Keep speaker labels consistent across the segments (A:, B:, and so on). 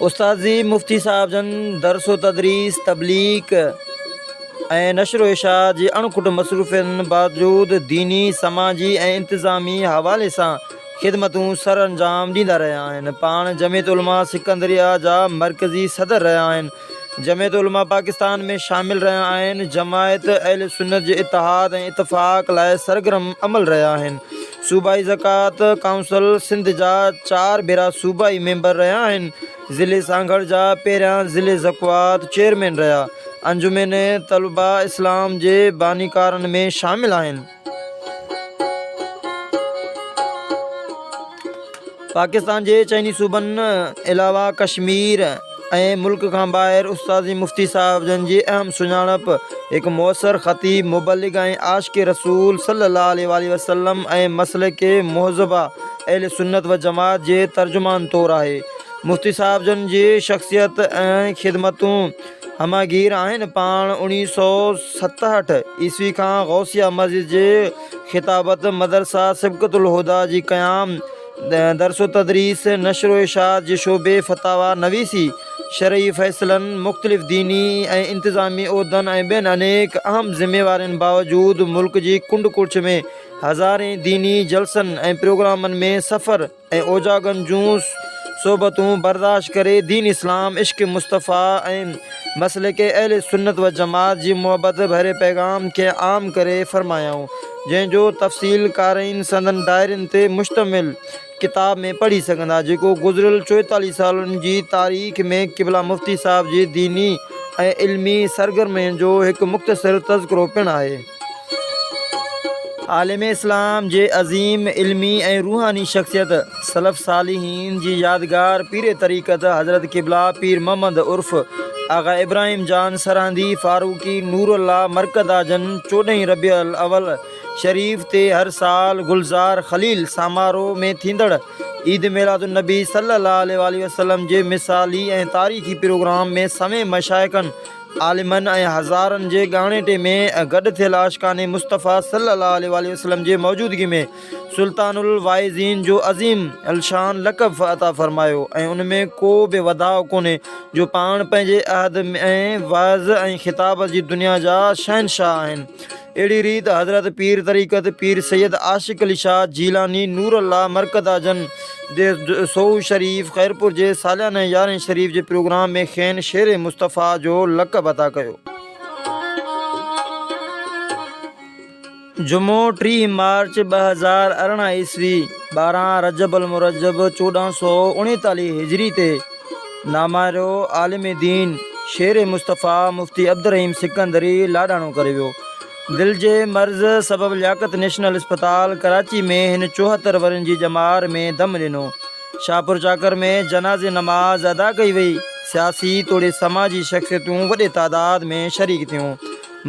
A: استاد جي مفتي صاحب جن درس و تدريس، تبليغ ۽ نشر و اشاعت جي اڻ کٽ مصروفيتن باوجود ديني، سماجي ۽ انتظامي حوالي سان خدمتون سرانجام ڏيندا رهيا آهن. پاڻ جمعيت علماء سڪندريه جا مرڪزي صدر رهيا آهن. جمعيت علماء پاڪستان ۾ شامل رهيا آهن. جماعت اهل سنت جي اتحاد ۽ اتفاق لاء سرگرم عمل رهيا آهن. صوبائي زڪوات ڪائونسل سنڌ جا چار ڀيرا صوبائي ميمبر رهيا آهن. ضلعي سانگهڙ جا پهريان ضلعي زڪوات چيئرمين رهيا. انجمن طلبه اسلام جي بانيڪارن ۾ شامل آهن. پاڪستان جي چئني صوبن علاوه ڪشمير ۽ ملڪ کان ٻاهر استادي مفتي صاحب جن جي اهم سڃاڻپ هڪ موثر خطيب، مبلغ ۽ عاشق رسول صلي الله عليه واٰله وسلم ۽ مسلڪ مهذبه اهل سنت و جماعت جي ترجمان طور آهي. مفتي صاحب جن جي شخصيت ۽ خدمتون همه گير آهن. پاڻ 1967 عيسوي کان غوثيه مسجد جي خطابت، مدرسه سبقت الهديٰ جي قيام، درس و تدريس، نشر و اشاعت جي شعبي، فتاويٰ نويسي، شرعي فيصلن، مختلف ديني ۽ انتظامي عهدن ۽ ٻين انيڪ اهم ذميوارين باوجود ملڪ جي ڪنڊ ڪڙڇ ۾ هزارين ديني جلسن ۽ پروگرامن ۾ سفر ۽ اوجاڳن جون صحبتون برداشت ڪري دين اسلام، عشق مصطفيٰ ۽ مسلڪ اهل سنت و جماعت جي محبت ڀري پيغام کي عام ڪري فرمايائون، جنهن جو تفصيل قارئين سندن ڊائرين تي مشتمل ڪتاب ۾ پڙهي سگهندا، جيڪو گذريل 44 سالن جي تاريخ ۾ قبله مفتي صاحب جي ديني ۽ علمي سرگرمين جو هڪ مختصر تذڪرو پڻ آهي. عالم اسلام جي عظيم علمي ۽ روحاني شخصيت، سلف صالحين جي يادگار پير طريقت حضرت قبله پير محمد عرف آغا ابراهيم جان سرهندي فاروقي نور الله مرقده جن چوڏهين ربيع الاول شريف تي هر سال گلزار خليل سامارو ۾ ٿيندڙ عيد ميلاد النبي صلي الله عليه واٰله وسلم جي مثالي ۽ تاريخي پروگرام ۾ سوين مشائخن عالمن ۽ هزارن جي ڳاڻيٽي ۾ گڏ ٿيل عاشقان مصطفيٰ صلّي الله عليه واٰله وسلّم جي موجودگي ۾ سلطان الواعظين جو عظيم الشان لقب عطا فرمايو ۽ ان ۾ ڪو به وڌاء ڪونهي جو پاڻ پنهنجي عهد ۾ وعظ ۽ خطابت جي دنيا جا شهنشاهه آهن. اهڙي ريت حضرت پير طريقت پير سيد عاشق علي شاهه جيلاني نور الله مرقده جن جي صوع شريف خيرپور جي ساليانه يارهين شريف جي پروگرام ۾ کين شير مصطفيٰ جو لقب عطا ڪيو. جمعو 30 مارچ 2018 عيسوي 12 رجب المرجب 1439 هجري تي ناميارو عالم دين شير مصطفيٰ مفتي عبدالرحيم سڪندري لاڏاڻو ڪري ويو. دل جي مرض سبب لياقت نيشنل اسپتال ڪراچي ۾ هن 74 ورهين جي ڄمار ۾ دم ڏنو. شاهپورچاڪر ۾ جنازي نماز ادا ڪئي وئي. سياسي توڙي سماجي شخصيتون وڏي تعداد ۾ شريڪ ٿيون.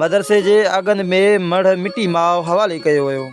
A: مدرسي جي آڳنڌ ۾ مڙهه مٽي ماء حوالي ڪيو ويو.